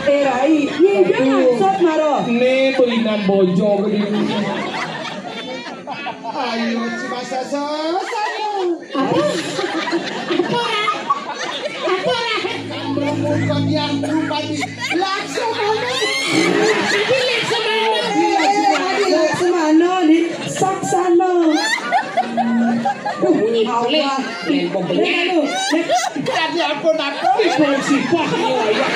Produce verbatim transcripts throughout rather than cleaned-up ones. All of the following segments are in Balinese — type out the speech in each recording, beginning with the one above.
Eh, Rai, nyidang angsot maro. Né tulinan bojo gedé. Ayo, cuma sesosok. Apa? Apa, Ra? Apa, Ra? Kamu bukan yang pribadi. Laksmana. Jadi Laksmana. Iya, iya, Laksmana di Saksana. Bunyi boleh. Lempo benyek. Tadi ampun aku. Ibu sipah. Iya, iya.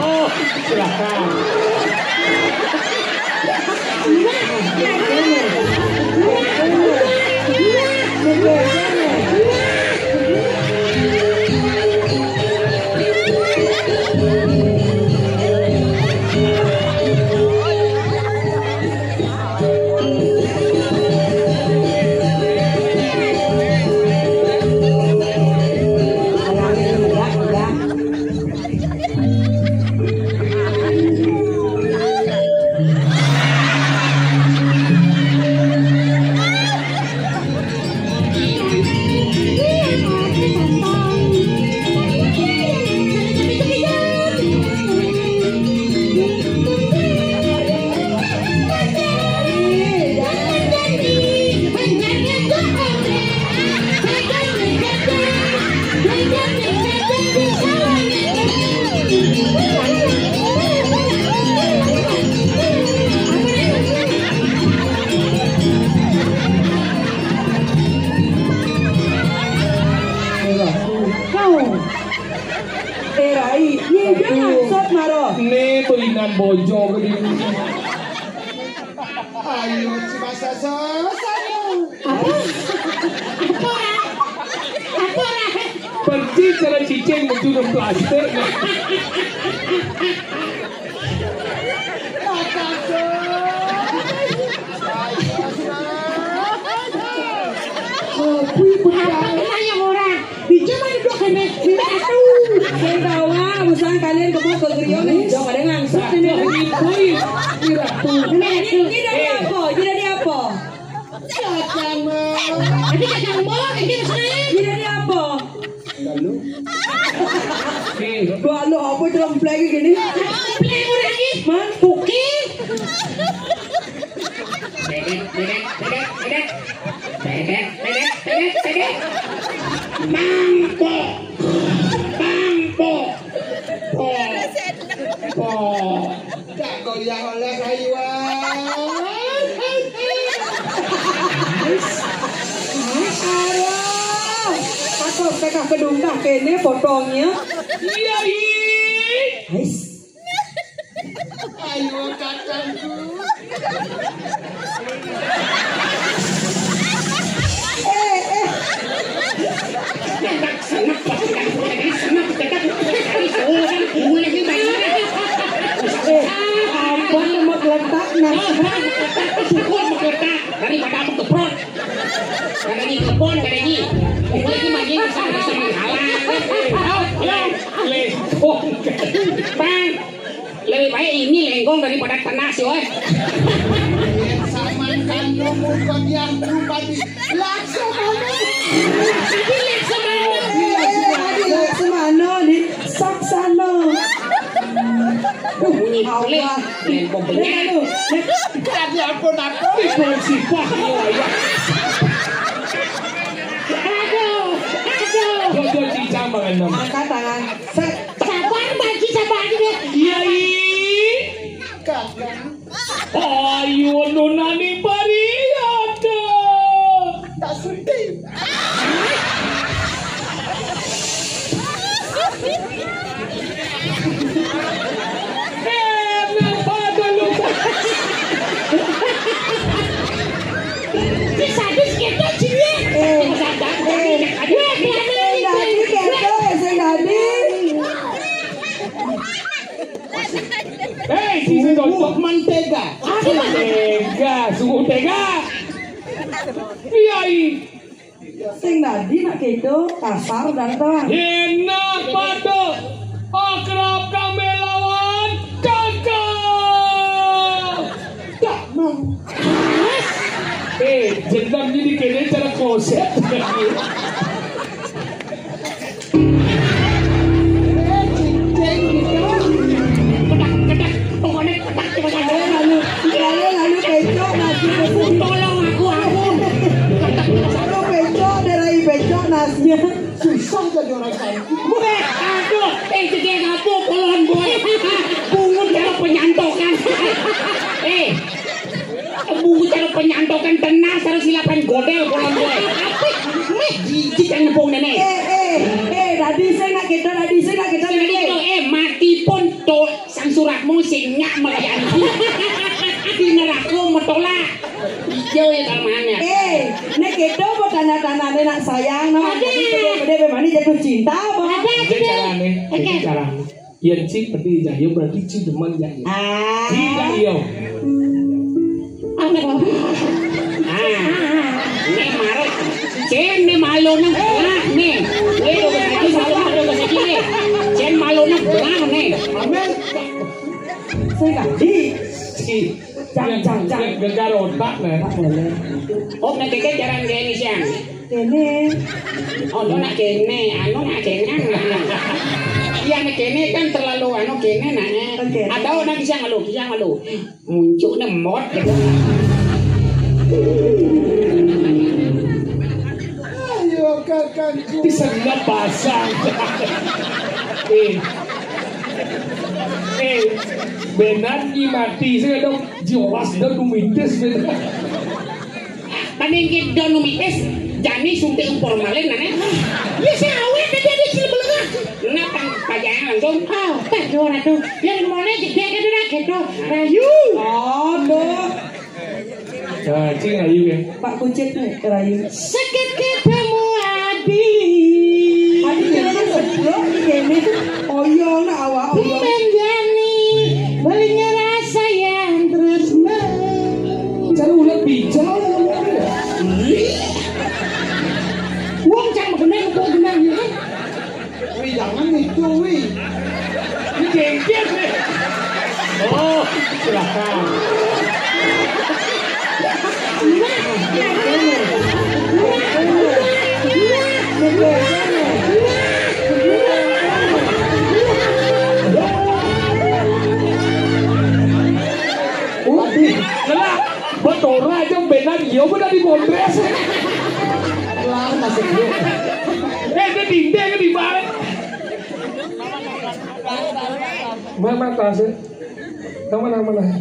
Oh, silakan. Kau. Eh, Rai, nyidang angsot maro. Né tulinan bojo gedé. Ayo, cuma sesosok. Apa? Apa, Ra? Apa, Ra? Persis cara cicing metu nang plastik. Apa yang orang? Di zaman itu kene, di satu. Sing tawa, usang kalian kebo ke griya nih, jok ada langsung ini. Ini, ini dari apa? Ini dari apa? Cacang, Bang. Ini cacang, Bang. Ini maksudnya? Ini dari apa? Lalu. Nih. Gua lu apa tremplek gini? Tremplek orang ini. Man, kuki. Dedek, dedek, dedek, dedek. Dedek, dedek, dedek, dedek. Bangko. Bangko. Po. Po. Gak goyang oleh rayuan. Aduh. Aku tekah kedungkah kene potongnya. Iya, iya. Ais. Ayo, kakangku. Eh, eh. Senep, senep, senep, senep, senep, senep, senep, senep, senep, Eh, apa nama geletak, nah? Syukur mah geletak, daripada aku keprot. Kada ni kebon, kada ni. Pokoknya mah ini bisa, bisa menghalang. Lengkong. Bang, lebih baik ini lengkong daripada tanah sih, weh. Saman kandung bukan yang pribadi. Laksmana. Jadi Laksmana. Iya, iya, Laksmana di Saksana. Bunyi boleh. Lengkong benyek. Tadi ampun aku. Ibu sipah. Iya, iya. Aduh, aduh. Jojo cincang mangan nom. Angkat tangan. Set. Sabar, Bang Ji, sabar aja deh. Iya, iya. Kakang. Ayo, nunani pariada. Tak sudi. Eh, napa ada lupa? Si sadis kita, Ji. Eh, eh, eh, tadi, eh, tadi. Hei, si Sundok. Sungguh mentega. Tega, sungguh tega. Kiai. Sing dadi nak kéto kasar dan terang. Enak pada akrab kami lawan kakak. Tak mau. Eh, jendam jadi kéné cara kloset. Kedak, kedak, pokoknya kedak, cuma lalu, lalu, lalu becok nasi. Tolong aku, aku. Lalu becok, derai becok nasi. Susah jadi orang cantik. Weh, aduh, eh, jadi apa, kolon, boy? Bungut cara penyantokan. Eh, bungut cara penyantokan, tenar, sareng silapan godel, kolon, boy. Jijik kan nepung nenek. Eh, eh, eh, tadi saya nak kita, tadi saya nak kita, tadi. Eh, mati pun to, sang suratmu sing nyak melayani. Di neraka metola. Iya ya, kamane. Eh, nek kita apa tanda-tandane nak sayang, no? Ada. Jadi pede-pede be mani jatuh cinta, apa? Ada, ada. Carane, carane. Yen ci pedih jayo berarti ci demen jayo. Ah. Ci jayo. Anak apa? Ah. Nek marah. Cen ne malu nang bengah ne. Nek udah salah, udah salah ne. Cen malu nang bengah ne. Amin. Saya gaji. Ci. Jang, jang, jang. Gegar otak ne. Tak boleh. Oh, nek keke jarang gini siang. Kene. Oh, no, nak kene, anu nak kene. Iya, nak kene kan terlalu anu kene nak. Oke. Atau nak kisah malu, kisah malu. Muncul nemot gitu. Ayo kakakku. Disenggap pasang. Eh. Eh. Benar ni mati saya dong. Jelas dong kumitis benar. Paling kita numitis, jani suntik formalin, nah, eh. Ya, saya awet, tapi ada sih belengah. Nah, pang-, pajangan langsung. Ah, teh, dua ratus. Yang mulai jebek itu, nah, gitu. Rayu. Oh, tuh. Nah, cing rayu ya. Pak Kucit nih, rayu. Sakit ketemu Adi. Adi, jangan sebelum ini. Oh, iya, nah, awak, oh, iya. Bukan jani, belinya rasa yang terus. Cara ulat bijau ngomongnya. Wong cang bener, kok bener ya? Wih, jangan itu, wih. Ini jengkel nih. Oh, silakan. Waduh, lelah. Betora aja benar, iya benar di Mondres. Lah, masuk dia. Eh, dia dinding di balik. Mama kasih. Nama, nama, nama.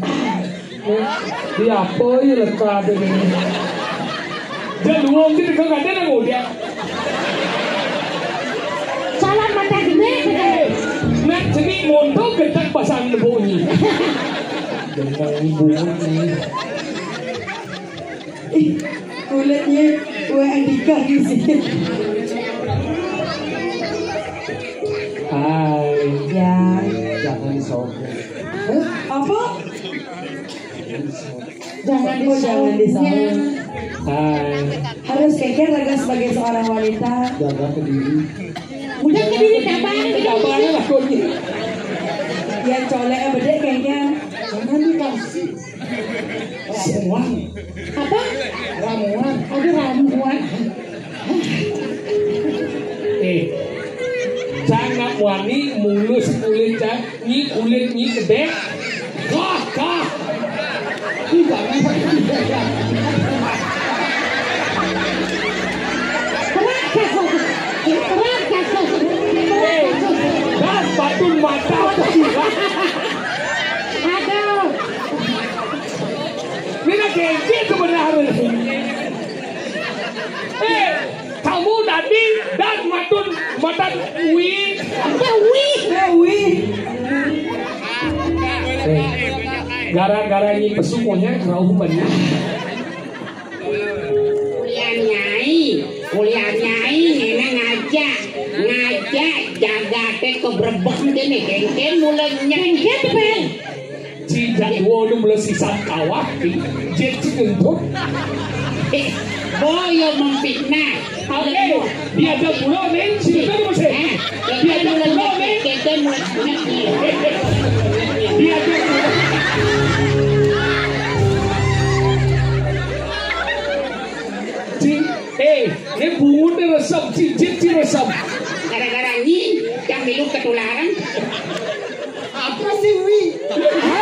Di apa ya lekat ini? Dia luang sih, dia nggak ada nang udah. Salam mata gede, gede. Nak jenik mondo gedek pasang bunyi. Dengan bunyi. Ih, kulitnya kue Andika di sini. Hai. Ya. Jangan disobek. Hah? Apa? Jangan disobek. Jangan disobek. Hai. Harus keke raga sebagai seorang wanita. Jaga kediri. Udah kediri, kapan? Kapan lah, kok gitu? Ya, colek, bedek, keke. Jangan dikasih. Ramuan. Apa? Ramuan. Ada ramuan. Eh, jangan wani mulus kulit, Cak. Nyi kulit nyi gedek. Kah, kah. Ih, jangan. Raksasa. Raksasa. Eh, dan batul mata. Aduh. Ini kan kecil sebenarnya. Eh, kamu tadi dan matun matan wi. Apa wi? Eh, wi. Eh, gara-gara ini pesu monyet kerauh banyak. Kuliah nyai, kuliah nyai, ngene ngajak, ngajak jagate kebrebek kene, kengken mulai nyengket, Pel. Cicak dua udah mulai sisa kawat, jet cekentut. Eh, boyo memfitnah. Oke, diajak pulang nih, cerita nih masih. Eh, diajak pulang nih. Kita mulai, mulai. Diajak pulang. Cing, eh, ini bungut nih resep, cicit sih resep. Gara-gara nying, yang milu ketularan. Apa sih, Wi? Apa?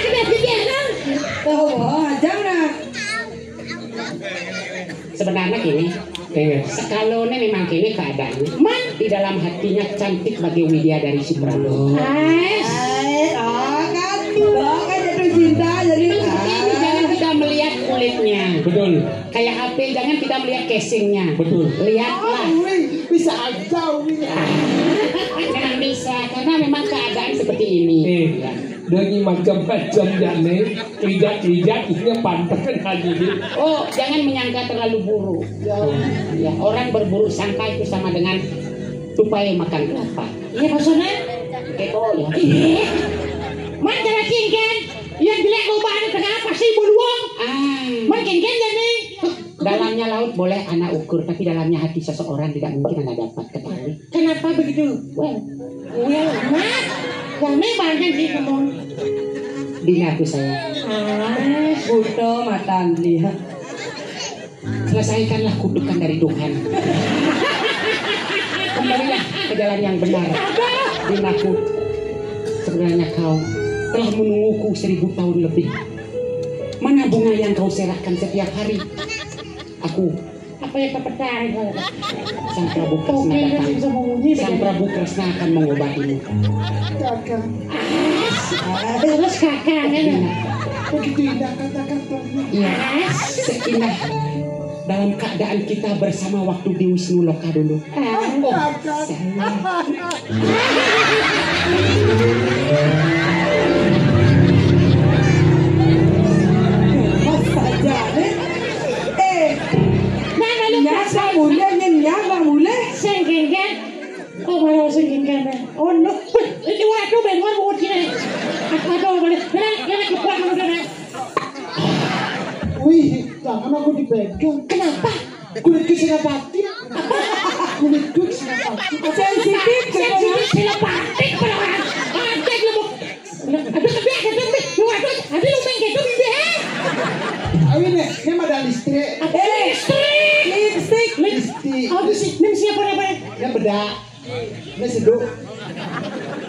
Kita pikir dong. Oh, aja lah. Sebenarnya gini, iya. Sekalone memang gini keadaannya. Man, di dalam hatinya cantik bagi Widya dari Suprabon. Ais. Ais, oh kan, oh kan jatuh cinta jadi. Memang seperti ini, jangan kita melihat kulitnya. Betul. Kayak H P, jangan kita melihat casingnya. Betul. Lihatlah. Oh, wih, bisa aja, wih. Jangan bisa, karena memang keadaan seperti ini. Eh, ya. Udah ini macam-macam, jane. Lihat-lihat isinya pantekan hadirin. Oh, jangan menyangka terlalu buruk. Ya. Ya, orang berburuk sangka itu sama dengan tupai makan kelapa. Iya, maksudnya? Kepo ya. Iya. Man, cara cingken. Yang jelek loba anu tengah pasti buluang. Ah. Man, cingken jadi. Dalamnya laut boleh anak ukur, tapi dalamnya hati seseorang tidak mungkin anak dapat ketahui. Kenapa begitu? Well, well, nah, rame banget sih ngomong. Dina aku sayang. Ah, buto matan dia. Selesaikanlah kutukan dari Tuhan. Kembalilah ke jalan yang benar. Dinaku, sebenarnya kau telah menungguku seribu tahun lebih. Mana bunga yang kau serahkan setiap hari? Aku apa ya, kepetai? Sang Prabu Kresna datang. Sang Prabu Kresna akan mengobatimu. Kakak. Terus kakaknya. Begitu indah kata-katanya. Iya. Seindah dalam keadaan kita bersama waktu di Wisnu Loka dulu. Oh, kakak. Pas saja, eh. Eh. Nah, lalu nyasa mulai, nyasa mulai. Sing genggen. Oh, malah sing genggen. Oh, no. Wih, ini waduh, ben, waduh, gini. Aduh, boleh. Nah, ini kuat, udah, nah. Wih, jangan aku dipegang. Kenapa? Kulitku senapati. Kulitku senapati. Sensitif, sensitif, senapati, pada orang. Ada lu mau. Aduh, aduh, aduh, aduh, aduh, aduh, lu main gitu, bibi, eh? Awi nih, ini ada listrik. Apa listrik? Lipstick. Lipstick. Apa sih? Ini siapa, apa? Ini bedak. Ini seduk.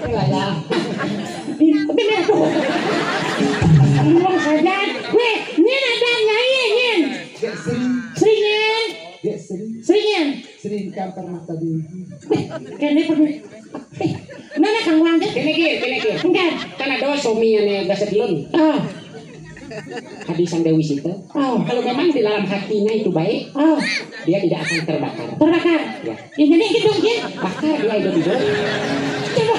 Ini lala. Ini, ini aku. Ngomong saja. Weh, ini ada nyai, ini. Gak sering. Seringan. Gak sering. Seringan. Sering kantor mata dulu. Kene perlu. Eh, mana Kang Wang deh? Kene ki, kene ki. Enggak. Kan ada suami ane gaset lun. Ah. Hadis sang Dewi Sita. Oh. Kalau memang di dalam hatinya itu baik, oh, dia tidak akan terbakar. Terbakar. Ya. Ya, jadi gitu, ya. Bakar dia hidup-hidup. Coba.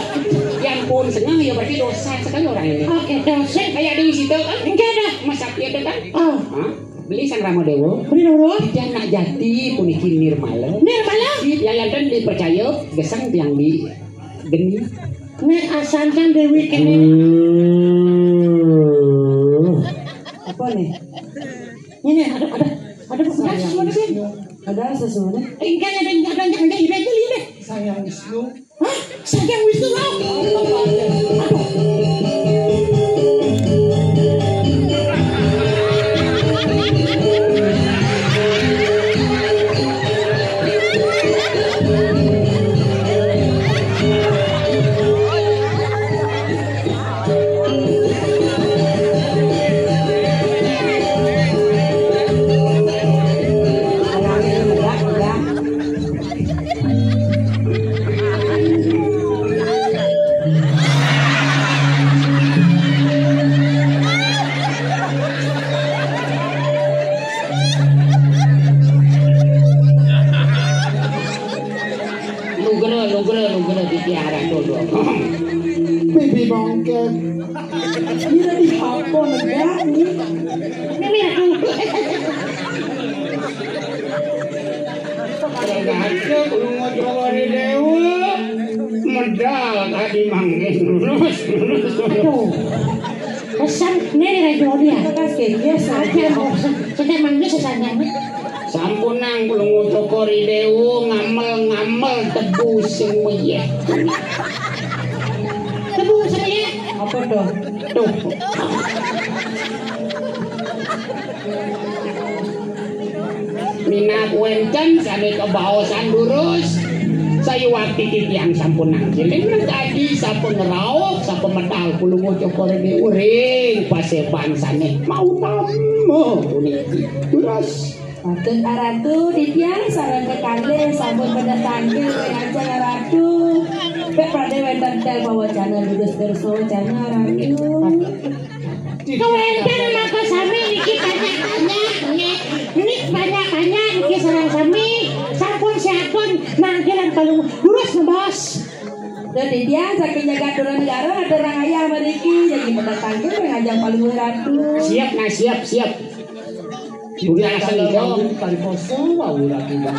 Ya ampun, senang ya, berarti dosa sekali orang ini. Oke, dosa. Kayak Dewi Sita kan? Enggak ada. Masa dia itu kan? Oh. Hah? Beli sang Rama Dewa. Beli Rama Dewa. Dia anak jati puniki nirmala. Nirmala? Dia ladan dipercaya gesang tiang di geni. Nek asankan Dewi kene. Hmm. Apa nih? Ini ada, ada, ada sesuatu sih. Ada sesuatu. Enggak ada, enggak ada, enggak ada, enggak ada, enggak ada. Sayang Wisnu. Hah? Saking Wisnu, ah? Aduh. Nugra, nugra, nugra dipiara dulu. Bibi bangkit. Ini di apa negara? Ini aku. Ternyata belum mau jual di Dewa. Medal tadi manggil lulus, lulus. Aduh. Pesan nih, Rajo, dia. Terima kasih, biasa. Aja, bos. Sudah manggil sesanya. Sampunang kula ngucakari dewa ngamel-ngamel tebu sing meyeh. Tebu sing meyeh? Apa to? Tuh. Minab wénten sané kabaosan durus, sayuwakti titiang sampun nanggiling, tadi sapa ngrauh, sapa medal Palungguh Cokor Ida uring paséban sané mautama puniki. Durus. Patut Ratu, titiang sareng kekalih sampun pada tangkil ring ajeng Ratu. Pek pada wénten tel pawacana, durus-durus pawacana, Ratu. Kawénten maka sami niki banyak-banyak, nggih. Niki banyak-banyak niki sareng sami. Sampun siapun nanggilan Palungguh. Durus ngebos. Duh, titiang saking jagat Dura Negara, ada orang ayah mriki, jadi pada tangkil ring ajeng Palungguh Ratu. Siap, nah, siap, siap. Udah asal itu. Tadi kosong, wah, udah tiba.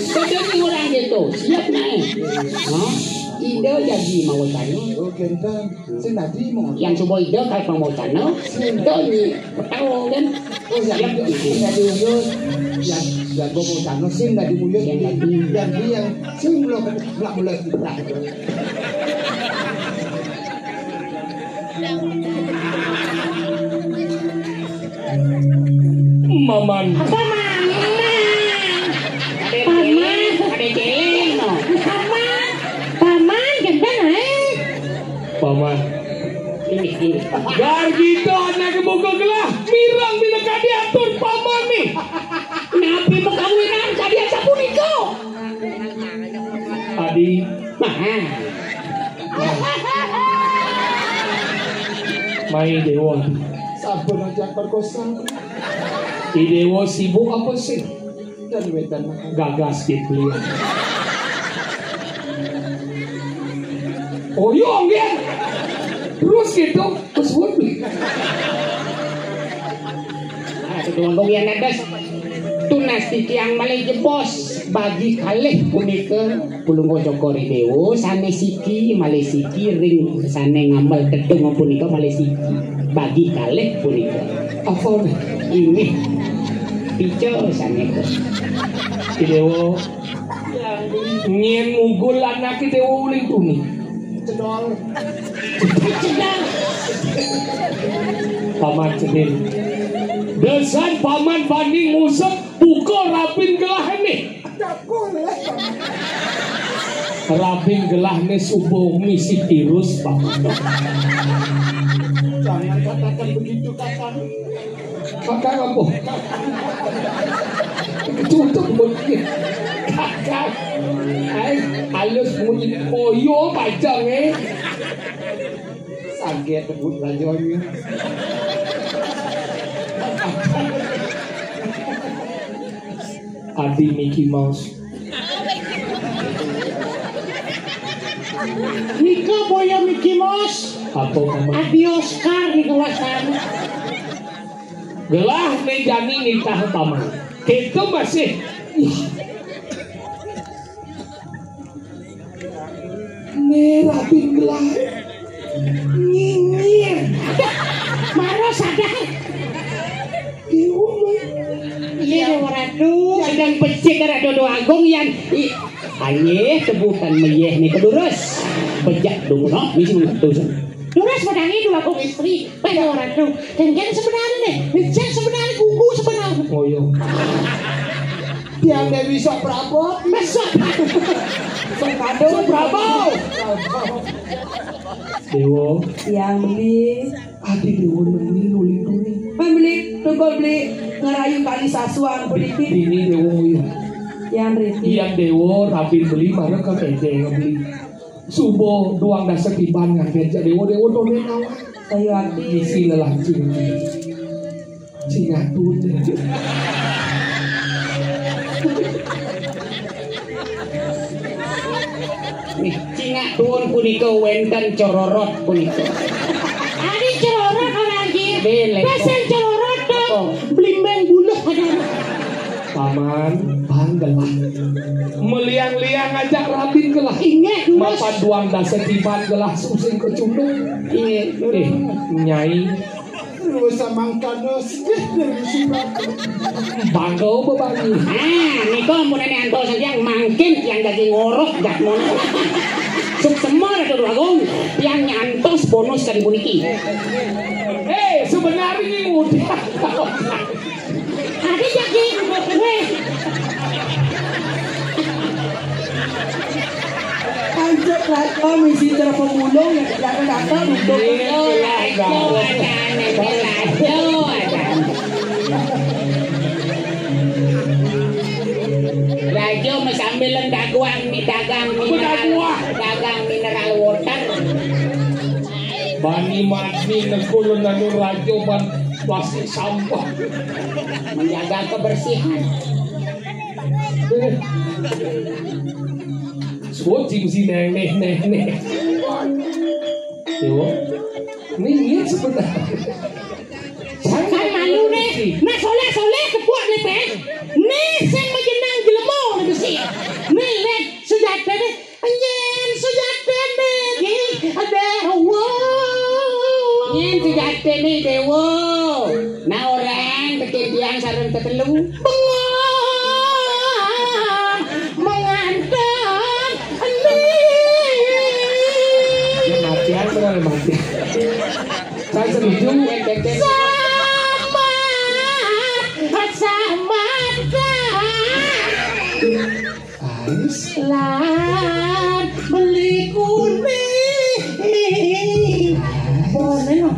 Jadi orang gitu, siap, nah. Hah? Ida jadi mau tanya. Oh, kenten. Sing dadi mau. Yang coba ida kalau mau tanya, ida ni tahu kan? Oh, yang siap, itu, gitu. Yang dadi uyut, yang, yang gua mau tanya, sing dadi uyut, yang dadi, yang di, yang sing belum, belum, belum, belum. Maman. Apa, Mang? Paman. Ada geleng, no. Paman. Paman, gendang, eh. Paman. Ini, ini. Gargita anak buka gelah, mirang dina kadi atur paman nih. Napi pekawinan kadi aja punika? Adi. Nah. Mai Dewa. Sampun aja perkosa. Di Dewa sibuk apa sih? Dan wedan gagas gitu ya. Oh iya, nggih. Terus gitu, terus pun. Nah, ketua yang ada tunas titiang malih jebos bagi kalih punika Palungguh Cokor Ida Dewa sané siki malih siki ring sané ngamel tedung punika malih siki bagi kalih punika. Apa nih? Inggih. Pica sané. Ida Dewa. Nyén mugul anaké Déwa uling tuni. Cedol. Cedol. Paman Cedil. Desan paman bani ngusep buka rabin gelahné. Rabin gelahné suba misi virus, paman. Jangan katakan begitu, Kakang. Kakang apa? Tutup mulutnya. Kakang. Ai, halus bunyi koyo pajang, eh. Saget tebut rajonya. Adi Mickey Mouse. Nika boya Mickey Mouse. Apa, Paman? Adi Oscar di kawasan. Gelah né jani nitah, Paman. Kita masih. Né rabin gelah. Nyinyir. Mara sadar. Iya, Déwa Ratu, sedang becik Ratu Déwa Agung yan. I-, anyih tebukan meyeh ni kedurus. Bejak dong, no, misi mengketus. Durus padangi Déwa Agung istri, Déwa Ratu. Dengken sebenarnya nih, becik sebenarnya, gugu sebenarnya. Oh, iya. Tiang Déwi sok prabot. Besok. Sok kado. Sok prabot. Déwa. Tiang beli. Adi Déwa nemi nuli tuni. Pan beli, tukul beli ngerayu kali sasuan puniki. Dini Déwa nguyuh. Yan Riti. Yan Déwa rabin beli mara ka kedeng beli. Suba duang dasa tiban nganten ja Déwa, Déwa tone nawang. Sayuwakti. Isi lelancing. Cingak duun. Nih, cingak duun punika wénten cororot punika. Adi cororot ora nggih. Bélé. Pesen cororot to. Apa? Blimbing buluh ada. Paman, pan gelah. Meliang-liang ajak rabin gelah. Inggih, Mas. Mapan duang dasa tiban gelah susing kecundung. Inggih. Eh, Nyai. Terus mangkana sedih dari si Bangga bebangi. Ah, nika ampunane antos tiang mangkin tiang daging ngorok gat mono. Suksema Ratu Agung, tiang nyantos bonus kali puniki. Eh, sebenarnya ini udah. Ada daging. Weh. Raja misi cara pemulung, ya, jangan datang untuk Iya, raja, ada, ada, raja, ada. Raja meh sambilan dagang, mi dagang Apa mineral, dagang? Dagang mineral water. Bani mati nekul nanu raja ban plastik sampah. Menjaga kebersihan. Suci mesti neng, neng, neng, neng. Dewa. Ini, ini sebenarnya. Kan malu nih. Nah, soleh-soleh kepuak nih, Peh. Nih, sing majenang jelema nih besi. Nih, lihat sejatine. Nyen sejatine ki dewa. Nyen sejatine dewa. Nah, orang tekedian sareng tetelu. Bengong menganten ni. Ya, matian benar, matian. Saya setuju. Sama, sama, Ais. Lan beli kuning. Bonen, no.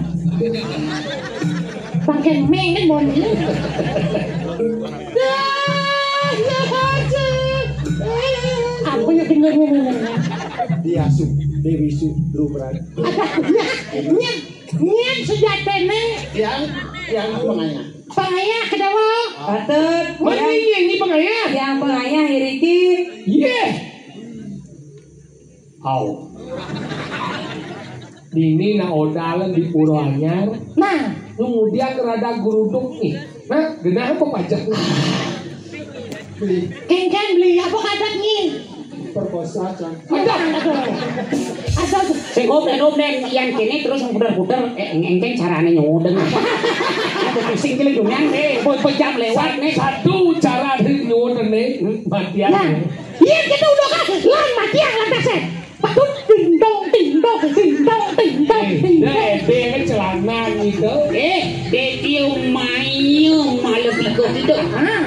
Pakai meng kan bonen. Dah, ya aja. Apa ya bener, bener, bener? Diasu, Dewi Su, Rubran. Ada, ya, ya, ya, sejatine. Yang, yang menganya. Pangayah ke dewa. Patut. Meni nyanyi pangayah. Yang pangayah iriki. Yeh. Au. Dini na odalan di Pura Anyar. Nah, kemudian rada geruduk nih. Nah, genah apa pajak nih? Beli. Kengken beli apa kadaknya? Perkosa, Cang. Aduh, aduh. Aduh, aduh. Sing hop, hop, neng, yang kene terus putar-putar, eh, engkeng carane nyodeng. Aku pusing kali dunia, eh, boy pejam lewat, nih. Satu cara dari nyodeng, nih, matian. Nah, iya kita udah kan, lan matian lantas, eh. Patut ding dong, ding dong, ding dong, ding dong, ding dong. Eh, dia kan celana gitu. Eh, Dadi mayu malu biko gitu. Hah?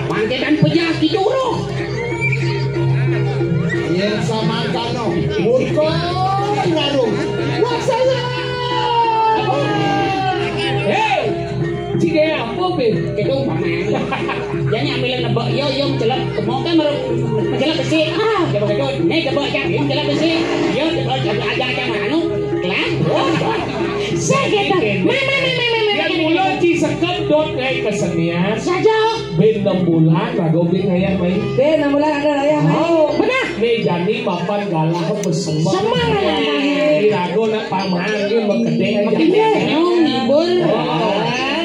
Pangketan pejah gitu, roh. Yen samangkano, murka ngaruh. Wasaya. Hei, cike apa, Be? Itu paman. Jangan ambil nebak, yo, yo, celak. Kemau kan baru mencelak besi. Ah. Coba gitu. Nih, coba, Cang. Ini celak besi. Yo, coba, coba aja, Cang. Anu, kelar. Saya gitu. Mama, mama, mama, mama. Yang mula ci sekedot kayak kesenian. Saja. Ben enam bulan, rago ben ngayah main. Ben enam bulan ada raya main. Oh, benar. Nih, jani mapan galah besemah. Semah, ya. Di rago nak paman, dia mau kedeng aja. Iya, nyong ngibul. Oh.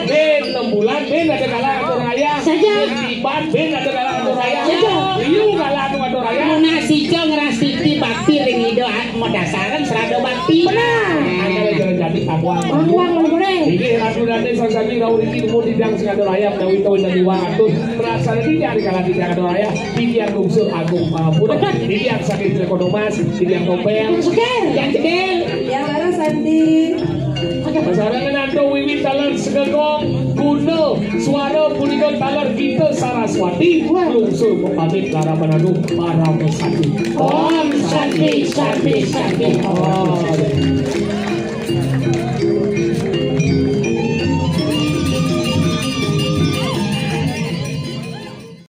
Ben enam bulan, ben ada galah atau raya. Saja. Ben tiban, ben ada galah atau raya. Saja. Liu galah atau atau raya. Muna sico ngerasiti bakti ring Ida, ah, mau dasaran serada bakti. Benar. Nah, kalau jalan jadi kabuang. Kabuang, Bang Goreng. Ini ratu dan desa sami rau riki nemu di biang sing ada raya, menawi tau dan iwang atus. Perasaan ini nyari kalah di biang ada raya, di biang lungsur agung pangapura, di biang sakit ekonomas, di biang topeng. Yang seger. Yang seger. Yang laras Santi. Pasarangan antuk wiwit taler segegong guna suara punika taler Gita Saraswati lungsur pamit larapan anu parama santi. Om Santi, Santi, Santi, Om.